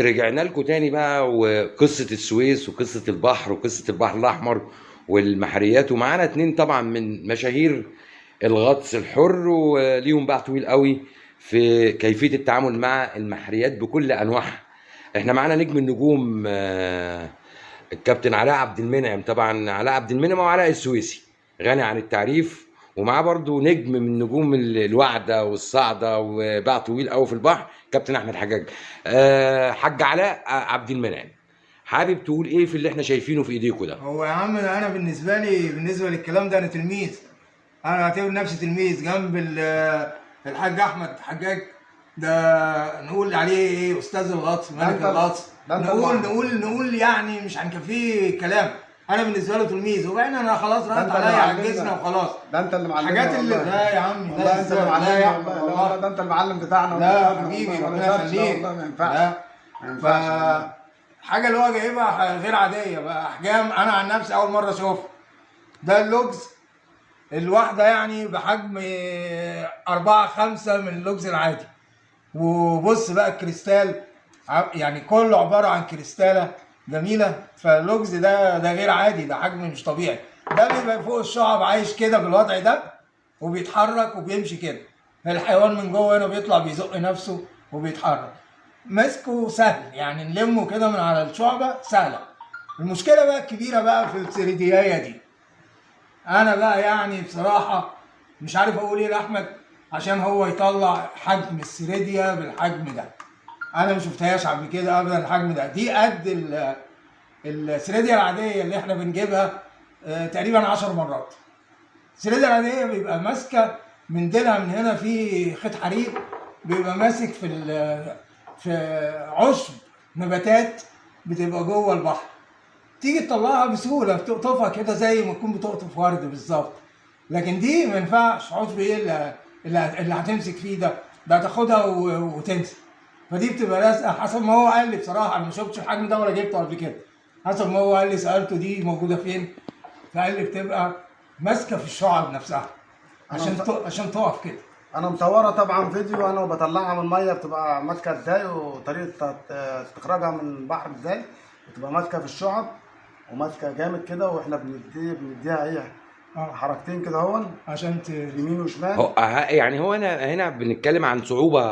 ورجعنا لكم تاني بقى، وقصة السويس وقصة البحر وقصة البحر الأحمر والمحريات، ومعانا اتنين طبعا من مشاهير الغطس الحر، وليهم باع طويل قوي في كيفية التعامل مع المحريات بكل أنواعها. احنا معانا نجم النجوم الكابتن علاء عبد المنعم، طبعا علاء عبد المنعم وعلاء السويسي غني عن التعريف، ومعاه برضو نجم من نجوم الوعده والصعده وباع طويل قوي في البحر، كابتن احمد حجاج. حاج علاء عبد المنعم، حابب تقول ايه في اللي احنا شايفينه في ايديكوا ده؟ هو يا عم انا بالنسبة لي، بالنسبة للكلام ده، انا تلميذ. انا اعتبر نفسي تلميذ جنب الحاج احمد حجاج ده، نقول عليه ايه؟ استاذ الغطس، ملك الغطس. نقول نقول نقول يعني مش هنكفيه كلام. انا بالنسبة له تلميذ، وبعدين انا خلاص راحت عليا، عجزنا وخلاص. ده انت اللي معلمنا الحاجات اللي لا يا عم، لا انت اللي معلمنا، لا والله، والله ده انت المعلم بتاعنا. لا حبيبي ربنا يخليك، والله ما ينفعش، ما ينفعش. حاجة اللي هو جايبها غير عادية بقى، احجام انا عن نفسي اول مرة اشوفها. ده اللوجز الواحدة يعني بحجم 4 5 من اللوجز العادي. وبص بقى الكريستال، يعني كله عبارة عن كريستاله جميلة. فاللوجز ده غير عادي، ده حجم مش طبيعي. ده بيبقى فوق الشعب عايش كده بالوضع ده، وبيتحرك وبيمشي كده. الحيوان من جوه هنا بيطلع بيزق نفسه وبيتحرك. مسكه سهل يعني، نلمه كده من على الشعبة سهلة. المشكلة بقى الكبيرة بقى في السريديايه دي، انا بقى يعني بصراحة مش عارف اقول ايه لاحمد عشان هو يطلع حجم السريديا بالحجم ده. انا ما شفتهاش قبل كده ابدا الحجم ده. دي قد السريديا العادية اللي احنا بنجيبها تقريبا 10 مرات. السريديا العادية بيبقى ماسكه من ديلها من هنا في خيط حرير، بيبقى ماسك في عشب نباتات بتبقى جوه البحر. تيجي تطلعها بسهولة، بتقطفها كده زي ما تكون بتقطف ورد بالظبط. لكن دي ما ينفعش، عشب ايه اللي هتمسك فيه ده؟ ده هتاخدها وتنسى. فدي بتبقى لازقه حسب ما هو قال لي. بصراحة انا ما شفتش الحجم ده ولا جبته قبل كده. حسب ما هو قال لي، سالته دي موجودة فين، فقال لي بتبقى ماسكه في الشعب نفسها عشان تقف كده. انا مصوره طبعا فيديو انا وبطلعها من المية، بتبقى ماسكه ازاي وطريقه استخراجها من البحر ازاي، بتبقى ماسكه في الشعب وماسكه جامد كده، واحنا بنديها ايه حركتين كده اهون عشان يمين وشمال. يعني هو انا هنا بنتكلم عن صعوبة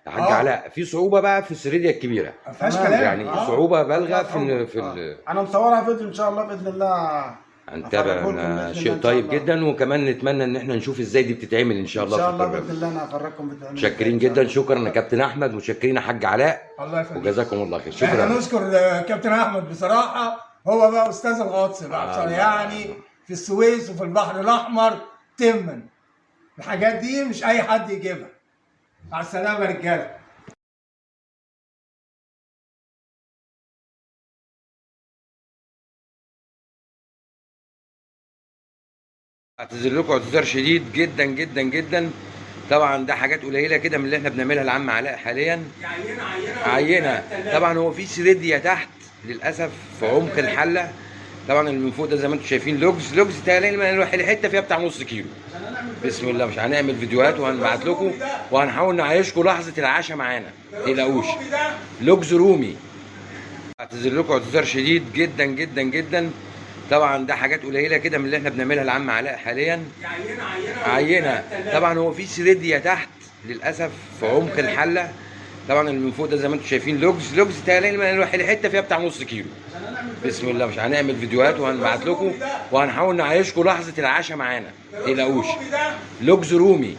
يا حاج علاء، في صعوبة بقى في السريديا الكبيرة ما فيهاش كلام يعني صعوبة بالغة في انا مصورها فيديو ان شاء الله باذن الله هنتابع. شيء طيب جدا، وكمان نتمنى ان احنا نشوف ازاي دي بتتعمل ان شاء الله. ان شاء الله باذن الله انا هفرجكم بتتعمل. متشكرين جدا، شكرا يا كابتن احمد، متشكرين يا حاج علاء، الله يخليك وجزاكم الله خير. شكرا. احنا نشكر كابتن احمد بصراحة، هو بقى استاذ الغطس بقى يعني في السويس وفي البحر الاحمر تما. الحاجات دي مش اي حد يجيبها. مع السلامة يا رجاله. اعتذر لكم اعتذار شديد جدا جدا جدا. طبعا ده حاجات قليله كده من اللي احنا بنعملها لعم علاء حاليا، عينه طبعا. هو في سريديا تحت للاسف في عمق الحلة. طبعا اللي من فوق ده زي ما انتم شايفين لوجز تقريبا الحتة فيها بتاع نص كيلو. بسم الله، مش هنعمل فيديوهات وهنبعت لكم، وهنحاول نعيشكم لحظة العشاء معانا، ما تقلقوش. لوجز رومي. اعتذر لكم اعتذار شديد جدا جدا جدا. طبعا ده حاجات قليله كده من اللي احنا بنعملها لعم علاء حاليا، عينه طبعا. هو في سريديا تحت للاسف في عمق الحلة. طبعا اللي من فوق ده زي ما انتم شايفين لوجز تقريبا الحتة فيها بتاع نص كيلو. بسم الله، مش هنعمل فيديوهات وهنبعت لكم، وهنحاول نعيشكم لحظة العشاء معانا، ما تقلقوش. لوجز رومي.